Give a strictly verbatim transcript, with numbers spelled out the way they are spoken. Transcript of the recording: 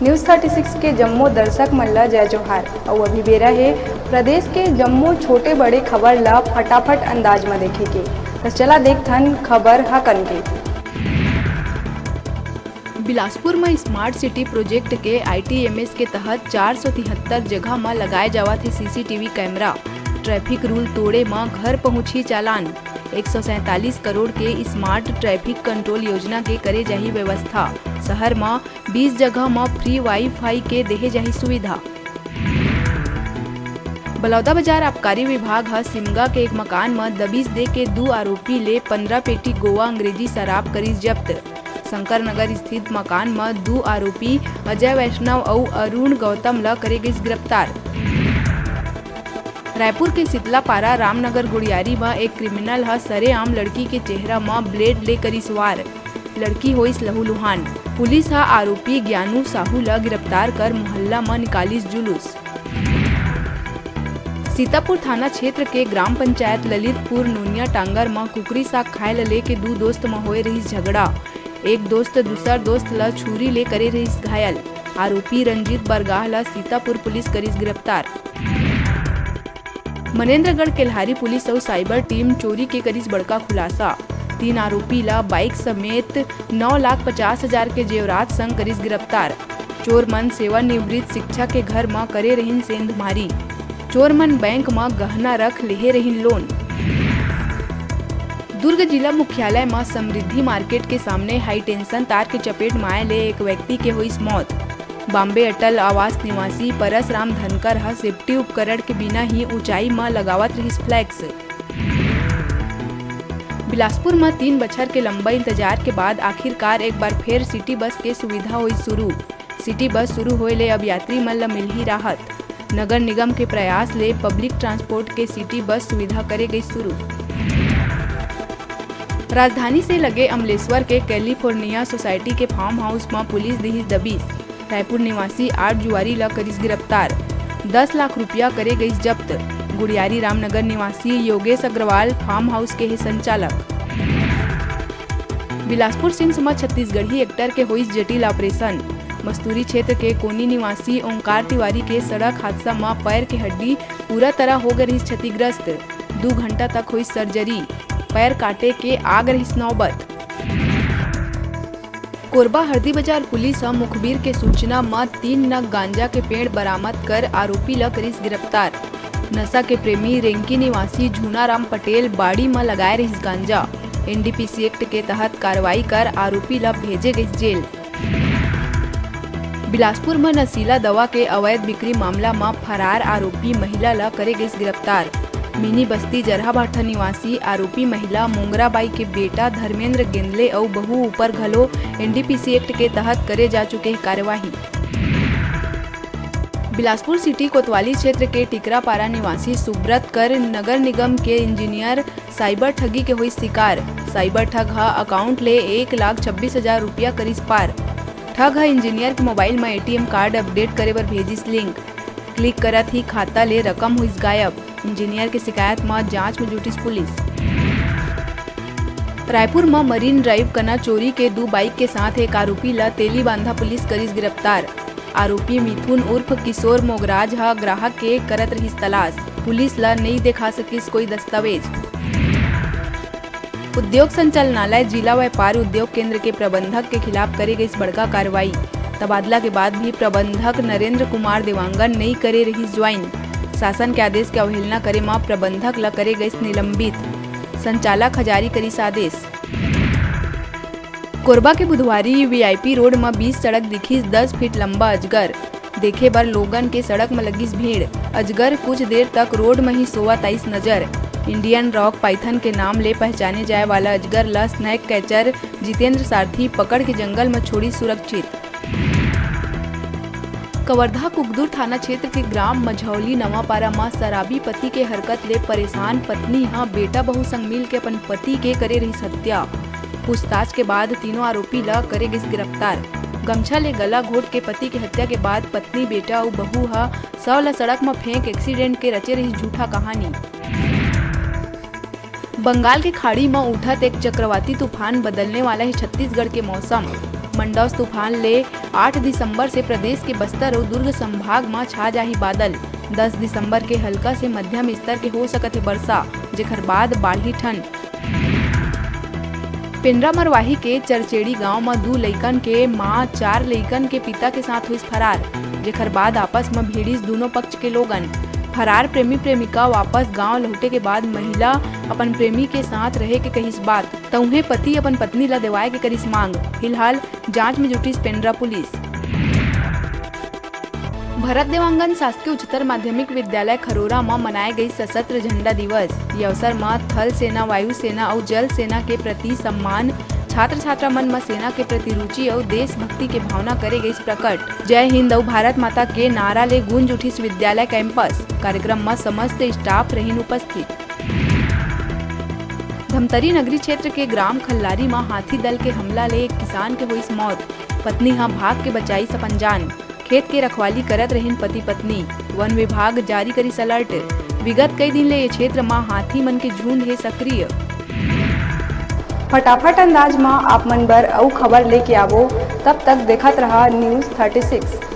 News thirty six के जम्मो दर्शक मन ल जय जोहार। अउ अभी बेरा हे प्रदेश के जम्मो छोटे बड़े खबर ल फटाफट अंदाज म देखे के। त चला देखथन खबर ह कन के। बिलासपुर म स्मार्ट सिटी प्रोजेक्ट के आईटीएमएस के तहत चार सौ तिहत्तर जगह म लगाए जावत हे सीसीटीवी कैमरा। ट्रैफिक रूल तोड़े म घर पहुंचही चालान। एक सौ सैंतालीस करोड़ के स्मार्ट ट्रैफिक कंट्रोल योजना के करे जाही व्यवस्था। शहर म बीस जगह म फ्री वाईफाई के देहे जाही सुविधा। बलौदाबाजार आबकारी विभाग ह सिमगा के एक मकान म दबिश दे के दू आरोपी ले पंद्रह पेटी गोवा अंग्रेजी शराब करिस जब्त। शंकर नगर स्थित मकान म दू आरोपी अजय वैष्णव अउ अरुण गौतम ल करे गइस गिरफ्तार। रायपुर के शीतलापारा रामनगर गुड़ियारी म एक क्रिमिनल ह सरेआम लड़की के चेहरा म ब्लेड ले करिस वार। लड़की होइस लहूलुहान। पुलिस ह आरोपी ज्ञानू साहू ल गिरफ्तार कर मोहल्ला म निकालिस जुलूस। सीतापुर थाना क्षेत्र के ग्राम पंचायत ललितपुर नोनिया टांगर म कुकरी साग खाए ल लेके दू दोस्त म होए रहिस झगड़ा। एक दोस्त दूसर दोस्त ल छुरी ले करे रहिस घायल। आरोपी रंजीत बरगाह ल सीतापुर पुलिस करिस गिरफ्तार। मनेंद्रगढ़ केल्हारी पुलिस अउ साइबर टीम चोरी के करिस बड़का खुलासा। तीन आरोपी ल बाइक समेत नौ लाख पचास हजार के जेवरात संग करिस गिरफ्तार। चोर मन सेवानिवृत्त शिक्षक के घर म करे रहिन सेंधमारी। चोर मन बैंक म गहना रख लेहे रहिन लोन। दुर्ग जिला मुख्यालय म समृद्धि मार्केट के सामने हाई टेंशन तार के चपेट म आए ले एक व्यक्ति के होइस मौत। बॉम्बे अटल आवास निवासी परसराम धनकर ह सेफ्टी उपकरण के बिना ही ऊंचाई म लगावत रहिस फ्लैक्स। बिलासपुर म तीन बछर के लंबा इंतजार के बाद आखिरकार एक बार फेर सिटी बस के सुविधा होइस शुरू। सिटी बस शुरू होए ले अब यात्री मन ल मिलही राहत। नगर निगम के प्रयास ले पब्लिक ट्रांसपोर्ट के सिटी बस सुविधा करे गई शुरू। राजधानी से लगे अमलेश्वर के कैलिफोर्निया सोसाइटी के फार्म हाउस म पुलिस दिहिस दबिश। रायपुर निवासी आठ जुआरी ल करिस गिरफ्तार। दस लाख रुपया करे गइस जब्त। गुड़ियारी रामनगर निवासी योगेश अग्रवाल फार्म हाउस के हे संचालक। बिलासपुर सिम्स म छत्तीसगढ़ी एक्टर के होइस जटिल ऑपरेशन। मस्तूरी क्षेत्र के कोनी निवासी ओंकार तिवारी के सड़क हादसा म पैर के हड्डी पूरा तरह हो गए रहिस क्षतिग्रस्त। दू घंटा तक होइस सर्जरी। पैर काटे के आग रहिस नौबत। कोरबा हरदी बाजार पुलिस ह मुखबिर के सूचना म तीन नग गांजा के पेड़ बरामद कर आरोपी ल करिस गिरफ्तार। नशा के प्रेमी रेंकी निवासी झूनाराम पटेल बाड़ी म लगाए रहिस गांजा। एनडीपीसी एक्ट के तहत कार्रवाई कर आरोपी ल भेजे गइस जेल। बिलासपुर म नशीला दवा के अवैध बिक्री मामला म फरार आरोपी महिला ल करे गइस गिरफ्तार। मिनी बस्ती जरहाभाठा निवासी आरोपी महिला मोंगराबाई के बेटा धर्मेंद्र गेंदले अउ बहू ऊपर घलो एनडीपीसी एक्ट के तहत करे जा चुके हे कार्यवाही। बिलासपुर सिटी कोतवाली क्षेत्र के टिकरापारा निवासी सुब्रत कर नगर निगम के इंजीनियर साइबर ठगी के होइस शिकार। साइबर ठग ह अकाउंट ले एक लाख छब्बीस हजार रुपया करिस पार। ठग ह इंजीनियर के मोबाइल म एटीएम कार्ड अपडेट करे बर भेजिस लिंक। क्लिक करत ही खाता ले रकम होइस गायब। इंजीनियर के शिकायत म जांच म जुटिस पुलिस। रायपुर म मरीन ड्राइव कना चोरी के दू बाइक के साथ एक आरोपी ल तेलीबांधा पुलिस करिस गिरफ्तार। आरोपी मिथुन उर्फ किशोर मोगराज ह ग्राहक के करत रहिस तलाश। पुलिस ल नइ देखा सकिस कोई दस्तावेज। उद्योग संचालनालय जिला व्यापार उद्योग केंद्र के प्रबंधक के खिलाफ करे गइस बड़का कार्रवाई। तबादला के बाद भी प्रबंधक नरेंद्र कुमार देवांगन नइ करे रहिस ज्वाइन। शासन के आदेश के अवहेलना करे म प्रबंधक ल करे गइस निलंबित। संचालक ह जारी करिस आदेश। कोरबा के बुधवारी वीआईपी रोड म बीच सड़क दिखिस दस फीट लंबा अजगर। देखे बर लोगन के सड़क म लगिस भीड़। अजगर कुछ देर तक रोड म ही सोवत आइस नजर। इंडियन रॉक पाइथन के नाम ले पहचाने जाए वाला अजगर ल स्नैक कैचर जितेंद्र सारथी पकड़ के जंगल म छोड़ी सुरक्षित। कवर्धा कुकदुर थाना क्षेत्र के ग्राम मझौली नवापारा म शराबी पति के हरकत ले परेशान पत्नी ह बेटा बहू संग मिल के अपन पति के करे रहिस हत्या। पूछताछ के बाद तीनों आरोपी ल करे गिस गिरफ्तार। गमछा ले गला घोट के पति के हत्या के बाद पत्नी, बेटा अउ बहू ह शव ल सड़क म फेंक एक्सीडेंट के रचे रहिस झूठा कहानी। बंगाल के खाड़ी म उठत एक चक्रवाती तूफान बदलने वाला हे छत्तीसगढ़ के मौसम। मंडौस तूफान ले आठ दिसंबर से प्रदेश के बस्तर अउ दुर्ग संभाग म छा जाही बादल। दस दिसंबर के हल्का से मध्यम स्तर के हो सकत हे बरसा, जेखर बाद बाढ़ही ठंड। पेंड्रा मरवाही के चरचेड़ी गांव म दू लइकन के मां चार लइकन के पिता के साथ होइस फरार, जेखर बाद आपस म भिड़िस दूनों पक्ष के लोगन। फरार प्रेमी प्रेमिका वापस गांव लहुटे के बाद महिला अपन प्रेमी के साथ रहे के कहिस बात, त उहें पति अपन पत्नी ला देवाए के करिस मांग। फिलहाल जांच में जुटिस पेंड्रा पुलिस। भरत देवांगन शासकीय उच्चतर माध्यमिक विद्यालय खरोरा म मनाए गई सशस्त्र झंडा दिवस। ये अवसर म थल सेना, वायुसेना अउ जल सेना के प्रति सम्मान, छात्र छात्रा मन म सेना के प्रति रुचि अउ देशभक्ति के भावना करे गई प्रकट। जय हिंद अउ भारत माता के नारा ले गूंज उठिस विद्यालय कैंपस। कार्यक्रम म समस्त स्टाफ रहिन उपस्थित। धमतरी नगरी क्षेत्र के ग्राम खल्लारी म हाथी दल के हमला ले एक किसान के होइस मौत। पत्नी ह भाग के बचाइस अपन जान। खेत के रखवाली करत रहिन पति पत्नी। वन विभाग जारी करिस अलर्ट। विगत कई दिन ले ये क्षेत्र म हाथी मन के झुंड हे सक्रिय। फटाफट अंदाज म आप मन बर अउ खबर लेके आवो, तब तक देखत रहा News Thirty Six।